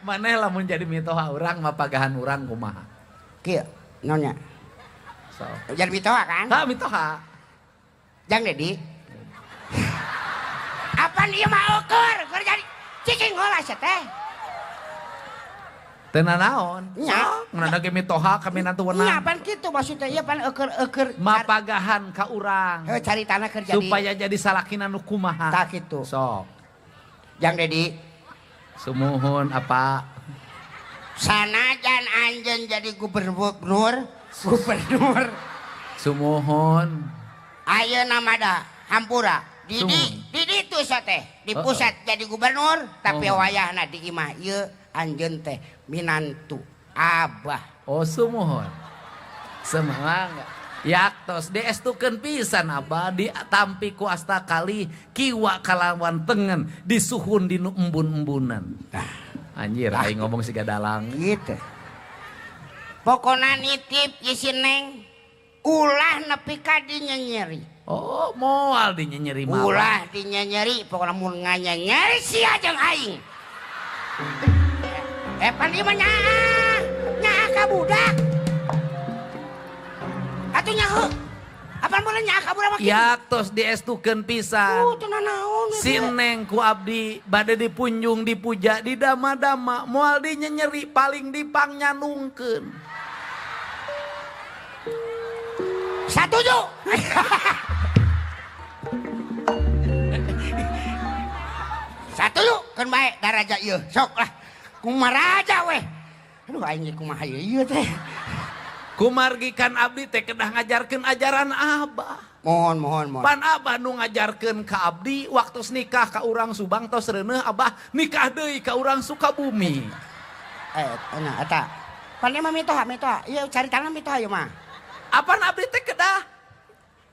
Maneh lamun jadi mitoha urang mapagahan urang kumaha? Kieu naonnya? So. Jadi mitoha kan? Ha mitoha. Jang Dedi. Apaan ieu mah ukur keur jadi cicing heula sia teh. Teu nanaon. Nya. Mun ge mitoha ka minantu wenang. Nya pan kitu maksudnya ieu pan eueur-eueur mapagahan ka urang. Heuh caritana keur jadi supaya jadi salakina nu kumaha. Tah kitu. Sok. Jang Dedi. Sumuhun apa? Sanajan anjeun jadi gubernur, gubernur. Sumuhun. Ayeuna mah da hampura. Di ditu teh, di pusat jadi gubernur, tapi wayahna di imah ieu anjeun teh minantu abah. Oh sumuhun. Semangat. Yaktos diestukeun pisan abah ditampi ku asta kali kiwa kalawan tengen disuhun dinu embun-embunan. Nah, anjir aing ngomong siga dalang gitu. Pokona nitip ieu si Neng ulah nepi ka dinyenyeri. Oh, moal dinyenyeri mah. Ulah dinyenyeri pokona mun nganyenyeri sia jeung aing. Pan ieu mah nyaah, nyaah ka budak. Atuh nyaho. Apaan boleh nyaah ka budak mah kitu? Yaktos diestukeun pisan. Oh, teu nanaon. Si Neng ku abdi bade dipunjung dipuja didama-dama moal dinyenyeri paling dipangnyandungkeun. Satuju. Satuju keun bae daraja ieu. Sok lah. Kumaha raja weh. Aduh aing ge kumaha ieu teh. Kumargi kan abdi teh kedah ngajarkeun ajaran abah. Mohon mohon mohon. Pan abah nu ngajarkeun ka abdi waktu nikah ka urang Subang tos reuneuh abah nikah deui ka urang Sukabumi. Nya eta. Pan ieu mah mitoha mitoha. Ieu caritana mitoha ieu mah. Apan abdi teh kedah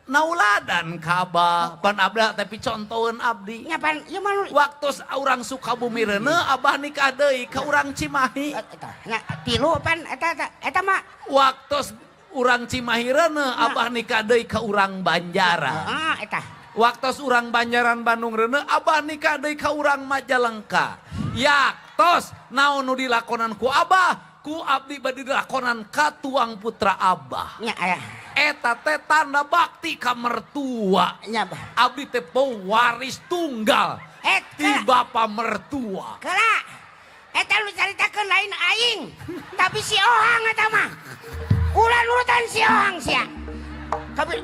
nauladan ka abah. Pan abdi teh picontoeun abdi. Nya pan ieu mah waktu urang Sukabumi reuneuh abah nikah deui ka urang Cimahi. Eta nya tilu pan eta eta mah waktu urang Cimahi reuneuh abah nikah deui ka urang Banjaran. Heeh eta. Waktu urang Banjaran Bandung reuneuh abah nikah deui ka urang Majalengka. Yaktos naon nu dilakonan ku abah ku abdi bade dilakonan ka tuang putra abah. Nya aya. Eta teh tanda bakti ka mertua. Nya bah. Abdi teh pewaris tunggal ti bapa mertua. Kela. Eta lu caritakeun lain aing, tapi si Ohang eta mah. Ulah nurutan si Ohang sia. Tapi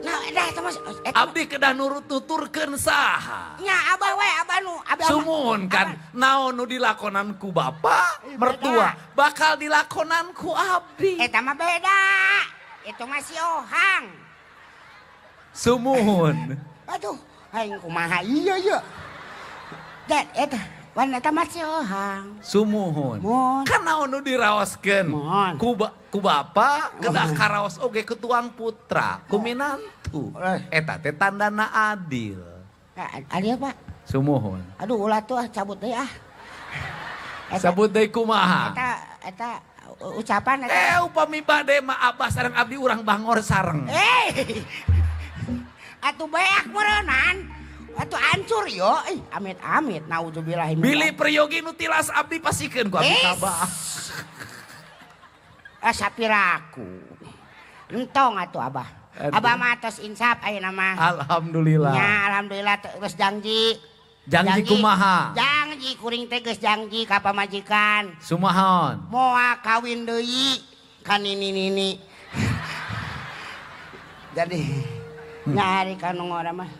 nah dah eta mah abdi kedah nurut tuturkeun saha. Nya abah we abah nu abah. Sumuhun kan naon nu dilakonan ku bapa mertua bakal dilakonan ku abdi. Eta mah beda. Itu mah si Ohang. Sumuhun. Aduh, aing kumaha ieu ieu. Dat eta wan eta mah si Ohang. Sumuhun. Kan naon nu diraoskeun ku bapa kedah karaos oge ku tuang putra, ku minantu. Eta teh tandana adil. Adil, Pak. Sumuhun. Aduh, ulah tuh cabut deui ah. Cabut deui kumaha? Eta eta ucapan eta. Upami bade mah abah sareng abdi urang bangor sareng. Atuh beak meureunnan. Atuh hancur yo. Amit amit naudzubillah. Bilih peryogi nu tilas abdi pasikeun ku abdi ka abah. Sapiraku. Entong atuh abah. Aduh. Abah mah tos insaf ayeuna mah. Alhamdulillah. Nya alhamdulillah geus janji. Janji kumaha? Janji kuring teh geus janji ka pamajikan. Sumahon. Moal kawin deui ka nini-nini. Jadi nyari ka nu ngora mah.